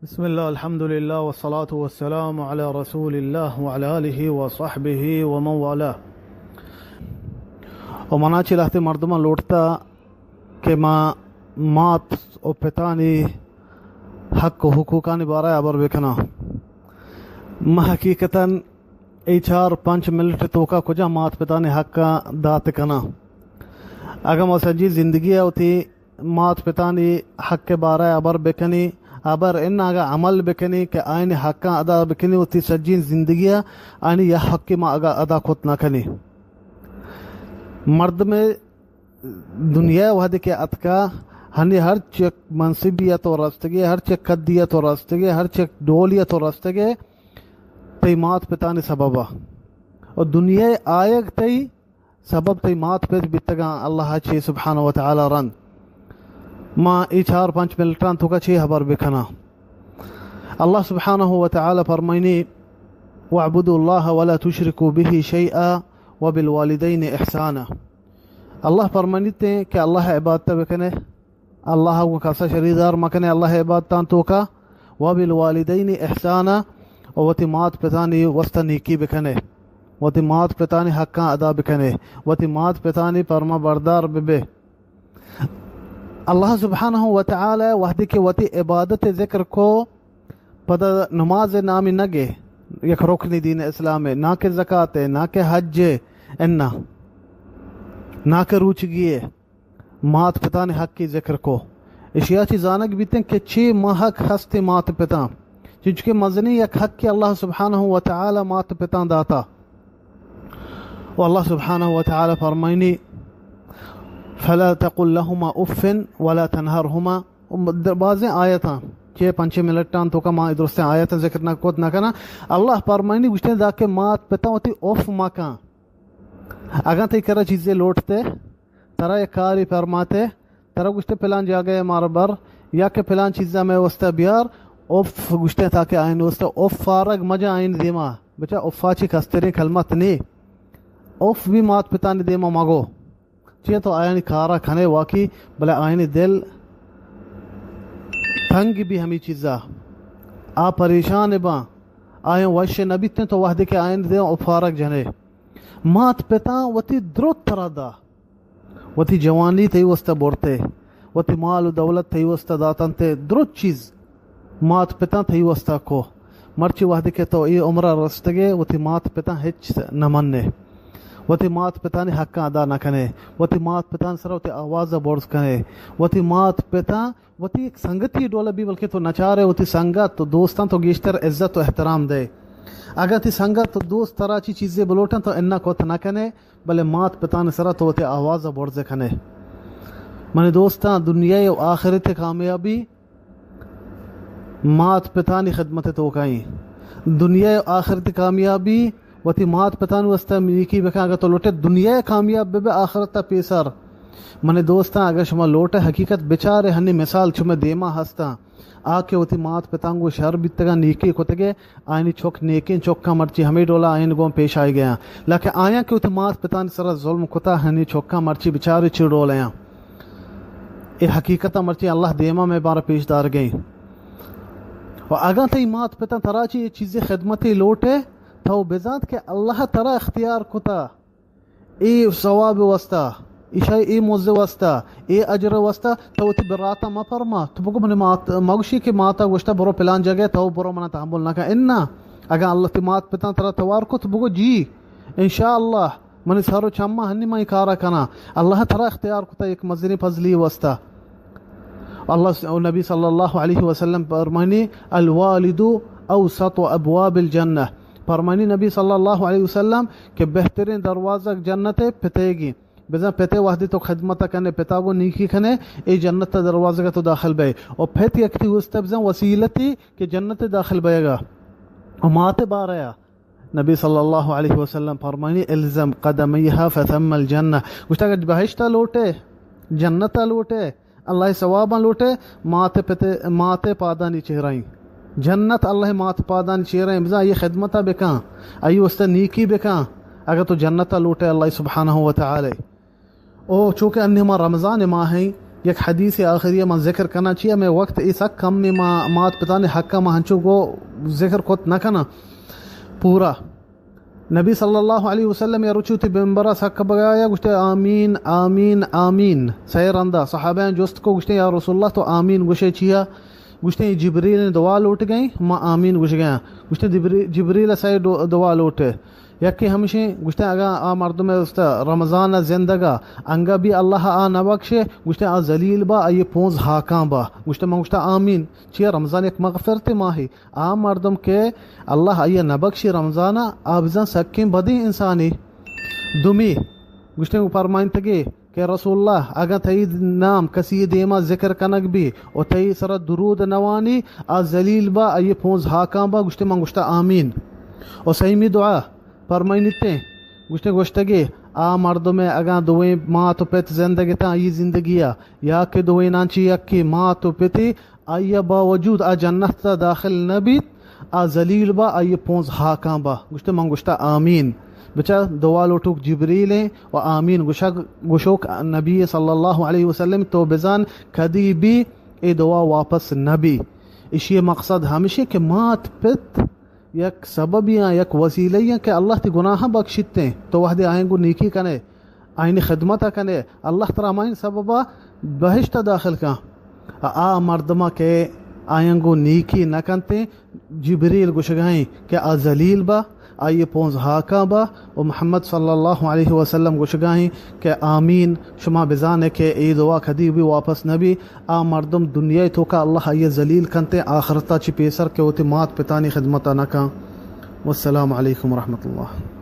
بسم اللہ، الحمدللہ، والصلاة والسلام علی رسول اللہ وعلی آلہ وصحبہ ومن والاه. و منا چہ لہتے مردماں لوٹتا کہ ما مات و پتانی حق و حقوقانی بارہ ہبر بکناں. ما حقیقتاً اے چار پنچ منٹ توکا کجا مات پتانی حق دات کناں؟ اگاں ما سجی زندگی ء وتی مات پتانی حق ء بارہ ء ہبر بکنی، ہبر اناں اگاں عمل بکنی کہ آئین حقاں ادا بکنی، وتی سجین زندگی ء آئین یہ حق ما اگاں ادا کت نہ کنی. مردم دنیا وہدے کہ اتکا، ہنی ہر چک منصبیت و رستگے، ہر چک قدیت و رستگے، ہر چک ڈولیت و رستگے، تئی مات پتانی سببا. و دنیا آیگ تئی سبب تئی مات پت بیتگاں اللہ چے سبحانہ و تعالی رند. ما اے چار پنچ منٹاں توکا چے ہبر بکناں؟ اللہ سبحانہ و تعالی فرمائنی: واعبدوا الله ولا تشركوا به شيئا وبالوالدين إحسانا. اللہ فرمائنیت کہ اللہ عبادت بکنے، اللہ گوں کسا شریدار مکنے اللہ عبادتاں توکا، وبالوالدين إحسانا، و وتی مات پتانی واسطہ نیکی بکنے، وتی مات پتانی حقاں ادا بکنے، وتی مات پتانی پرما بردار ببے. اللہ سبحانہ و تعالی وہدے کہ وتی عبادت ذکر کو، پدا نماز نامی نگے، یک رکن دین اسلام ہے، نہ کہ زکات ہے، نہ کہ حج ہے، انا، نہ کہ روچگی ہے. مات پتانی حق کی ذکر کو. اشیا چی زانگ بیتیں کہ چی ما حق ہستے مات پتاں، چونچکہ مزنی یک حق کہ اللہ سبحانہ و تعالی مات پتاں داتا. و اللہ سبحانہ و تعالی فرمائنی: فلا تقل لهما أف ولا تنهرهما. در بازیں آیتاں، چے پنچے منٹاں توکا ما درستیں آیتاں ذکر نہ کت نہ کناں. اللہ فرمائنی گوشتے دا کہ مات پتاں وتی اف مکاں. اگاں تئی کرا چیزے لوٹتے، ترا یک کاری فرماتے، ترا گوشتے پلان جاگہ مار بر، یا کہ پلان چیزا مئے واسطہ بیار، اف گوشتے تاکہ آئین واسطہ اف فارگ مجا آئین دیما. بچا افا چی کستریں کلمت نی. اف بھی مات پتانی دیما مگو. چیا تو آیانی کارا کھنے واقعی، بلے آیانی دل تنگ بھی ہمی چیزا. آ پریشان باں، آیاں وش نبیتیں تو وہدے کہ آیانی دیم اف فارگ جنے. مات پتاں وتی درت ترا دا، وتی جوانی تئی واسطہ برتے، وتی مال و دولت تئی واسطہ داتنتے، درست چیز مات پتاں تئی واسطہ کو. مرچی وہدے کہ تو اے عمرہ رستگے، وتی مات پتاں ہچ نہ منے، وتی مات پتانی حقاں ادا نہ کنے، وتی مات پتانی سرا وتی آواز برز کنے، وتی مات پتاں وتی یک سنگتی ڈول بی، بلکہ تو نچارے وتی سنگت و دوستاں تو گیشتر عزت و احترام دے. اگاں تی سنگت و دوست ترا چی چیزے بلوٹن تو انا کت نہ کنے، بلے مات پتان سرا تو وتی آواز برز کنے. منی دوستاں، دنیا و آخرت کامیابی مات پتانی خدمت توکائیں. دنیا و آخرت کامیابی وتی مات پتان واسطہ نیکی بکن. اگر تو لوٹے دنیا کامیاب ببے، آخرت پیسر. منی دوستاں، اگر شما لوٹے حقیقت بچارے، ہنی مثال شما دیما ہستاں. آ کہ وتی مات پتاں گوں شر بیتگاں، نیکی کتگے، آیانی چک نیکیں چکاں مرچی ہمے ڈولا آیان گوں پیش آئی گیاں. لیکن آیاں کہ وتی مات پتانی سرا ظلم کتا، ہنی چکاں مرچی بچارے چی ڈول آیاں. اے حقیقت مرچی اللہ دیما میں بار پیش دار گئیں. و اگاں تئی مات پتاں ترا چی اے چیزی خدمتی لوٹے، تو بزانت کہ اللہ ترا اختیار کتا. اے ثواب واسطہ، ایشاں اے موزے واسطہ، اے اجر واسطہ تو وتی براتا مہ پرما. تو بگو منی مات، مگوشی کہ ماتا گوشتا برو پلان جگہ، تو برو منا تحمل نہ کن. انا، اگاں اللہ تی مات پتاں ترا توار کو تو بگو جی، انشاءاللہ منی سر و چما ہنی من اے کارا کناں. اللہ ترا اختیار کتا یک مزنی فضلی واسطہ. اللہ س-، و نبی صلی اللہ علیہ وسلم فرمانی: الوالد اوسط ابواب الجنہ. فرمانی نبی صلی اللہ علیہ وسلم کہ بہترین دروازگ جنت پتے گی. بزاں پتے وہدی تو خدمت کنے، پتا گو نیکی کنے، اے جنت دروازگ تو داخل بے. و پت یک تی واسطہ بزاں وسیلتی کہ جنت داخل بے گا. و مات باریا نبی صلی اللہ علیہ وسلم فرمانی: الزم قدمیها فثم الجنہ. گوشتا اگر بہشتا لوٹے، جنتا لوٹے، اللہ ثواباں لوٹے، مات پتے، مات پادانی چہرائیں. جنت اللہ مات پادانی چہرائیں. بزاں اے خدمتا بکاں، اے واسطہ نیکی بکاں، اگر تو جنتا لوٹے اللہ سبحانہ و تعالی. او چونکہ انی ما رمضان ماہ ہیں، یک حدیث آخری من ذکر کناں، چیا مئے وقت اے سک کم ایں، ما مات پتانی حق ءَ ما ہنچو گو ذکر کت نہ کناں پورا۔ نبی صلی اللہ علیہ وسلم یا رچو تی ممبر ءَ سک بگایا گوشتے، آمین، آمین، آمین۔ سئے رندا صحابیاں جست کو، گوشتے، یا رسول اللہ، تو آمین گوشے چیا؟ گوشتے، جبریل دعا لوٹ گئیں، ما آمین گوش گیا۔ گوشتے، جبری-، جبریل سئے دو-، دعا لوٹے۔ یکے ہمشیں، گوشتے، اگاں آ مردم است رمضان زندگا، انگا بھی اللہ آ نہ بخشے، گوشتے، آ ذلیل با، آئی پونز ہاکاں با۔ گوشتے، من گوشتا، آمین۔ چیا؟ رمضان یک مغفرت ماہی۔ آ مردم کہ اللہ آئی نہ بخشی رمضان، آ بزاں سکیں بدیں انسانی۔ دومی، گوشتے، فرمائنتگے کہ رسول اللہ، اگاں تئی نام کسی دیما ذکر کنگ بی و تئی سرا درود نوانی، آ ذلیل با، آئی پونز ہاکاں با۔ گوشتے، من گوشتا، آمین۔ و سیمی دعا، فرمائنیتیں، گوشتے، گوشتگے، آ مردمے اگاں دوئیں مات و پت زندگ اتاں آئی زندگیا، یا کہ دوئیناں چی یکے مات و پتے، آئی باوجود آ جنت تا داخل نہ بیت، آ ذلیل با، آئی پونز ہاکاں با۔ گوشتے، من گوشتا، آمین۔ بچا دعا لوٹوک جبریل ایں و آمین گوشگ، گوشوک نبی صلی اللہ علیہ وسلم، تو بزان کدی بھی اے دعا واپس نہ بی۔ اشی مقصد ہمشی کہ مات پت یک سببی آں، یک وسیلہ آں کہ اللہ تی گناہ بخشیتیں۔ تو وہدے آئیں گو نیکی کنے، آئینی خدمت کنے، اللہ ترا ہمائیں سببا بہشت داخل کن۔ آ مردما کہ آئیں گو نیکی نہ کنتیں، جبریل گوشگائیں کہ آ ذلیل با، آئی پونز ہاکاں با، و محمد صلی اللہ علیہ وسلم گوشگائیں کہ آمین۔ شما بزانے کہ اے دعا کدی بھی واپس نہ بی۔ آ مردم دنیا توکا اللہ آئی ذلیل کنتے، آخرتا چی پیسر کہ وتی مات پتانی خدمتا نہ کن۔ والسلام علیکم ورحمۃ اللہ۔